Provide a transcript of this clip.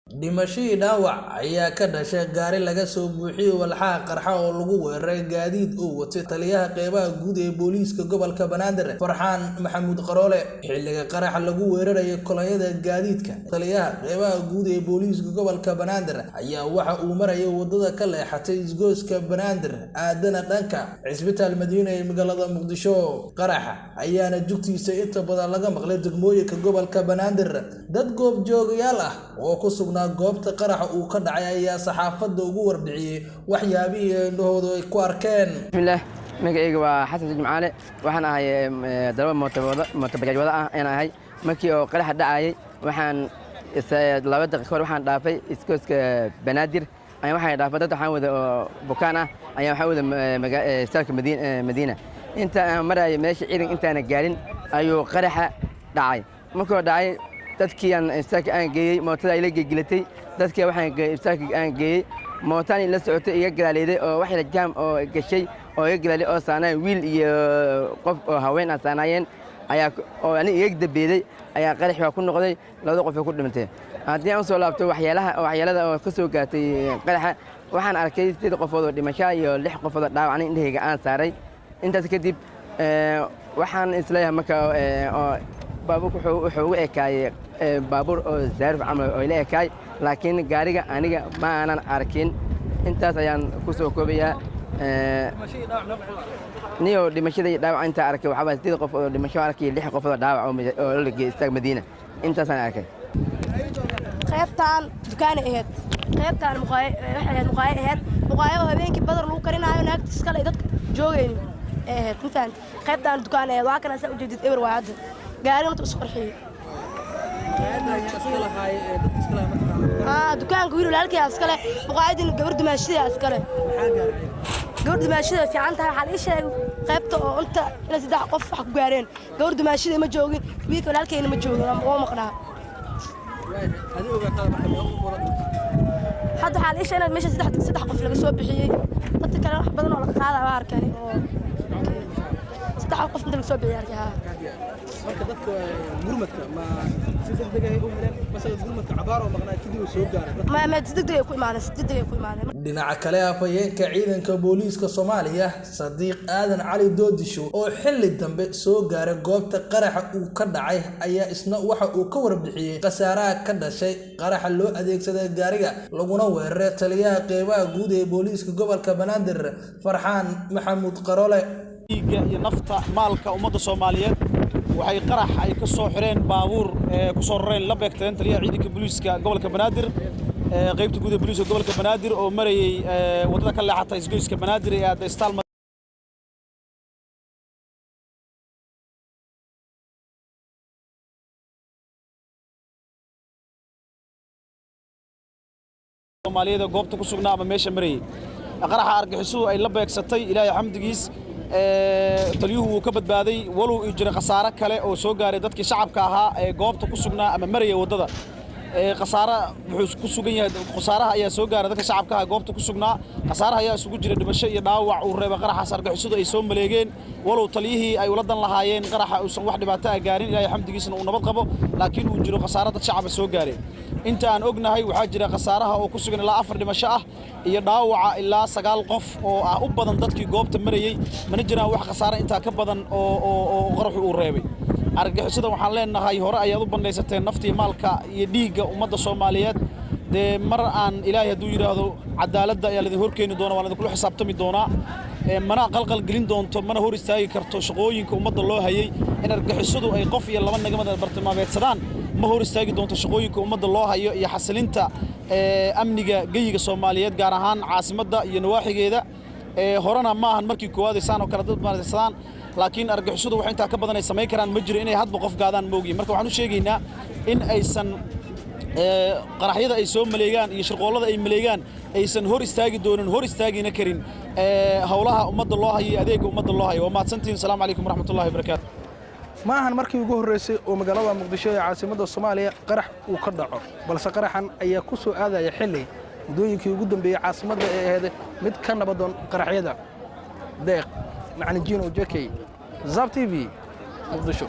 Dhimashadii dhaawac ayaa ka dhashay gaari laga soo buuxiyey walxaha qarxa oo lagu weeraray gaadiid uu watay taliyaha qeybaha guud ee booliiska gobolka Banaadir, Farxaan Maxamuud Qaroole. Xilliga qaraxa lagu weerarayay kolonyada gaadiidka taliyaha qeybaha guud ee booliiska gobolka Banaadir ayaa waxa uu marayay wadada ka leexatay isgoyska Banaadir aadana dhanka cisbitaal Madiina ee magaalada Muqdisho. Qaraxa ayaana jugtiisa inta badan laga maqlay degmooyinka gobolka Banaadir. Dad goobjoogayaal ah oo ku sugnaa goobta qaraxa uu ka dhacay ayaa saxaafadda ugu warbixiyey waxyaabihii ay indhahoodu ay ku arkeen. Bismillaah, magacayga waa Xasan Jimcaale. Waxaan ahay daraba mooto bajaaj wada ah ayaan ahay. Markii oo qaraxa dhacayay, waxaan 2 daqiiqo hor waxaan dhaafay iskooska Banaadir. Ayaan waxaan dhaafay dad waxaan wada oo bukaan ah, ayaan waxaan wada isbitaalka Madiina. Inta aan marayay meesha ciidan intaana gaarin ayuu qaraxa dhacay. Markuu dhacay, dadkii aan isbitaalka aan geeyey, mootada ila gelgelatay. Dadkii waxaan isbitaalka aan geeyey, mootaan ila socotay iga galaaleeday oo wax jaam oo gashay oo iga galaalay oo saanayeen wiil iyo qof oo haween ah saanaayeen ayaa oo ani iga dambeeyay ayaa qarax waa ku noqday. Labada qof ay ku dhintay. Haddii aan soo laabto waxyaalaha waxyeelada oo ka soo gaartay qaraxa, waxaan arkay 8 qofood oo dhimasho iyo 6 qofood oo dhaawac indhahayga aan saaray. Intaas kadib waxaan isleeyahay marka oo baabuurku wuxuu ugu ekaayey baabuur oo zaarif camal oo ila ekaay, laakiin gaariga aniga ma aanan arkin. Intaas ayaan ku soo koobayaa. Niyo dhimashada iyo dhaawaca intaa arkay waxaa 8 qof oo dhimasho arkay, 6 qof oo dhaawac oo la geeyay istaag Madiina. Intaasaan arkay. Qaybtaan dukaanay ahayd, qaybtaan muqaayo waxay ahayd, muqaayo ahayd, muqaayo oo habeenkii badar lagu karinaayo, naagta iskale dadka joogaynin ee ahayd, ma fahanti? Qaybtaan dukaan ahayd, waa kana saa ujeedid, eber waa hadda. Gaariga inta isku qarxiyey dukaanka wiil walaalkay iskale, muqaayadina gabar dumaashida iskale. Gabar dumaashida fiican tahay. Waxaa la ii sheegay qaybta oo inta inay saddex qof wax ku gaareen. Gabar dumaashida ma joogin, wiilka walaalkayna ma joogin, waa maqnaa. Hadda waxaa la ii sheegay meesha saddex qof laga soo bixiyey. Dadka kale wax badan oo laga qaadaa waa arkani oo saddex qof inta laga soo bixiyey arkay haa. Marka dadka gurmadka ma si degdeg ay u heleen mase gurmadka cabaar oo maqnaa kadib uu soo gaaray? Ma si degdeg ay ku imaadeen, si degdeg ay ku imaadeen. Dhinaca kale, afhayeenka ciidanka booliiska Soomaaliya, Sadiiq Aadan Cali Doodisho, oo xilli dambe soo gaaray goobta qaraxa uu ka dhacay, ayaa isna waxa uu ka warbixiyey khasaaraha ka dhashay qaraxa loo adeegsaday gaariga laguna weeraray taliyaha qeybaha guud ee booliiska gobolka Banaadir, Farxaan Maxamuud Qaroole. Dhiigga iyo nafta maalka ummadda Soomaaliyeed waxay qarax ay ka soo xireen baabuur ku soo rareen la beegteen taliyaha ciidanka booliiska gobolka Banaadir, qaybta guud ee booliiska gobolka Banaadir, oo marayay waddada ka leexata isgoyska Banaadir ee aadda istaal. Soomaaliyada goobta ku sugnaa ama meesha marayay qaraxa argixisuhu ay la beegsatay, Ilaahay xamdigiis taliyuhu wuu ka badbaaday, walow uu jira khasaare kale oo soo gaaray dadkii shacabka ahaa ee goobta ku sugnaa ama maraya waddada. Khasaare wuxuu ku sugan yahay, khasaaraha ayaa soo gaaray dadka shacabka ah goobta ku sugnaa. Khasaaraha ayaa isugu jira dhimasho iyo dhaawac uu reebay qaraxaas argixisadu ay soo maleegeen, walow taliyihii ay ula dan lahaayeen qaraxa uusan wax dhibaato ah gaarin, Ilaahay xamdigiisna uu nabad qabo, laakiin uu jiro khasaare dad shacaba soo gaaray. Inta aan ognahay waxaa jira khasaaraha oo ku sugan ilaa afar dhimasho ah iyo dhaawaca ilaa 9 qof oo ah u badan dadkii goobta marayey. Mana jiraan wax khasaare intaa ka badan oo qaraxu uu reebay. Argagixisada waxaan leenahay, hore ayaad u bandhaysateen naftii, maalka iyo dhiigga ummadda Soomaaliyeed. Dee mar aan Ilaahay hadduu yidhaahdo cadaaladda ayaa laidin horkeeni doona, waa laidinkula xisaabtami doonaa. Mana qalqal gelin doonto, mana hor istaagi karto shaqooyinka ummadda loo hayay. In argagixisadu ay qof iyo laba nagamada bartilmaameedsadaan ma hor istaagi doonto shaqooyinka ummadda loo hayo iyo xasilinta amniga geyiga Soomaaliyeed, gaar ahaan caasimadda iyo nawaaxigeeda. Horena ma ahan markii koowaad ay saan oo kale dad maaraysadaan, laakiin argagixisadu wax intaa ka badan ay samayn karaan ma jiro, inay hadba qof gaadaan ma ogyihin. Marka waxaan u sheegaynaa in aysan qaraxyada ay soo maleegaan iyo shirqoollada ay maleegaan aysan hor istaagi doonin, hor istaagina karin howlaha ummadda loo hayo iyo adeegga ummadda loo hayo. Waa mahadsantihiin. Asalaamu calaykum waraxmatullahi wabarakaatu. Ma ahan markii ugu horreysay oo magaalada Muqdisho ee caasimadda Soomaaliya qarax uu ka dhaco, balse qaraxan ayaa ku soo aadaya xilli muddooyinkii ugu dambeeyey caasimadda ee ahayd mid ka nabadoon qaraxyada. Deeq Macalin Jino Jekey, Zab TV, Muqdisho.